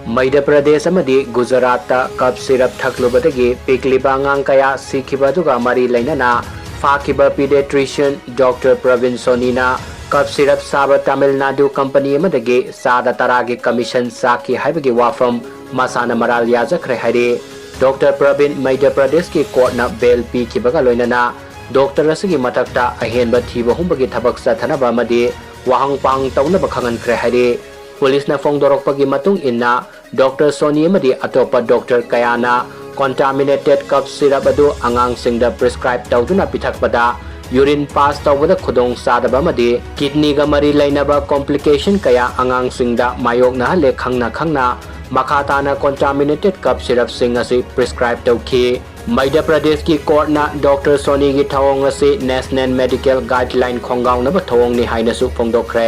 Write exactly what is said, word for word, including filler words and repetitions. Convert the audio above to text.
ꯃꯩꯙ꯭ꯌ ꯄ꯭ꯔꯗꯦꯁ ꯑꯃꯗꯤ ꯒꯨꯖꯔꯥꯠꯇ ꯀꯞ ꯁꯤꯔꯞ ꯊꯛꯂꯨꯕꯗꯒꯤ ꯄꯤꯛꯂꯤꯕ ꯑꯉꯥꯡ ꯀꯌꯥ ꯁꯤꯈꯤꯕ ꯑꯗꯨꯒ ꯃꯔꯤ ꯂꯩꯅꯅ ꯐꯥꯈꯤꯕ ꯄꯤꯗꯤꯌꯥꯇ꯭ꯔꯤꯁꯤꯌꯟ ꯗꯣꯛꯇꯔ ꯄ꯭ꯔꯕꯤꯟ ꯁꯣꯅꯤꯅ ꯀꯞ ꯁꯤꯔꯞ ꯁꯥꯕ ꯇꯥꯃꯤꯜ ꯅꯥꯗꯨ ꯀꯝꯄꯅꯤ ꯑꯃꯗꯒꯤ ꯆꯥꯗ ꯇꯔꯥꯒꯤ ꯀꯃꯤꯁꯟ ꯆꯥꯈꯤ ꯍꯥꯏꯕꯒꯤ ꯋꯥꯐꯝ ꯃꯁꯥꯅ ꯃꯔꯥꯜ ꯌꯥꯖꯈ꯭ꯔꯦ ꯍꯥꯏꯔꯤ꯫ ꯗꯣꯛꯇꯔ ꯄ꯭ꯔꯕꯤꯟ ꯃꯩꯙ꯭ꯌ ꯄ꯭ꯔꯗꯦꯁꯀꯤ ꯀꯣꯔꯠꯅ ꯕꯦꯜ ꯄꯤꯈꯤꯕꯒ ꯂꯣꯏꯅꯅ ꯗꯣꯛꯇꯔ ꯑꯁꯤꯒꯤ ꯃꯊꯛꯇ ꯑꯍꯦꯟꯕ ꯊꯤꯕ ꯍꯨꯝꯕꯒꯤ ꯊꯕꯛ ꯆꯠꯊꯅꯕ ꯑꯃꯗꯤ ꯋꯥꯍꯪ ꯄꯥꯎꯍꯪ ꯇꯧꯅꯕ ꯈꯪꯍꯟꯈ꯭ꯔꯦ ꯍꯥꯏꯔꯤ꯫ ꯄꯨꯂꯤꯁꯅ ꯐꯣꯡꯗꯣꯔꯛꯄꯒꯤ ꯃꯇꯨꯡ ꯏꯟꯅ, ꯗꯣꯛꯇꯔ ꯁꯣꯅꯤ ꯑꯃꯗꯤ ꯑꯇꯣꯞꯄ ꯗꯣꯛꯇꯔ ꯀꯌꯥꯅ ꯀꯣꯟꯇꯥꯃꯤꯅꯦꯇꯦꯗ ꯀꯞ ꯁꯤꯔꯞ ꯑꯗꯨ ꯑꯉꯥꯡꯁꯤꯡꯗ ꯄ꯭ꯔꯤꯁꯀ꯭ꯔꯥꯏꯕ ꯇꯧꯗꯨꯅ ꯄꯤꯊꯛꯄꯗ ꯌꯨꯔꯤꯟ ꯄꯥꯁ ꯇꯧꯕꯗ ꯈꯨꯗꯣꯡ ꯆꯥꯗꯕ ꯑꯃꯗꯤ ꯀꯤꯗꯅꯤꯒ ꯃꯔꯤ ꯂꯩꯅꯕ ꯀꯣꯝꯄ꯭ꯂꯤꯀꯦꯁꯟ ꯀꯌꯥ ꯑꯉꯥꯡꯁꯤꯡꯗ ꯃꯥꯌꯣꯛꯅꯍꯜꯂꯦ ꯈꯪꯅ ꯈꯪꯅ ꯃꯈꯥ ꯇꯥꯅ ꯀꯣꯟꯇꯥꯃꯤꯅꯦꯇꯦꯗ ꯀꯞ ꯁꯤꯔꯞꯁꯤꯡ ꯑꯁꯤ ꯄ꯭ꯔꯤꯁꯀ꯭ꯔꯥꯏꯕ ꯇꯧꯈꯤ꯫ ꯃꯩꯙ꯭ꯌ ꯄ꯭ꯔꯗꯦꯁꯀꯤ ꯀꯣꯔꯠꯅ ꯗꯣꯛꯇꯔ ꯁꯣꯅꯤꯒꯤ ꯊꯧꯑꯣꯡ ꯑꯁꯤ ꯅꯦꯁꯅꯦꯜ ꯃꯦꯗꯤꯀꯦꯜ ꯒꯥꯏꯗꯂꯥꯏꯟ ꯈꯣꯡꯒꯥꯎꯅꯕ ꯊꯧꯑꯣꯡꯅꯤ ꯍꯥꯏꯅꯁꯨ ꯐꯣꯡꯗꯣꯛꯈ꯭ꯔꯦ꯫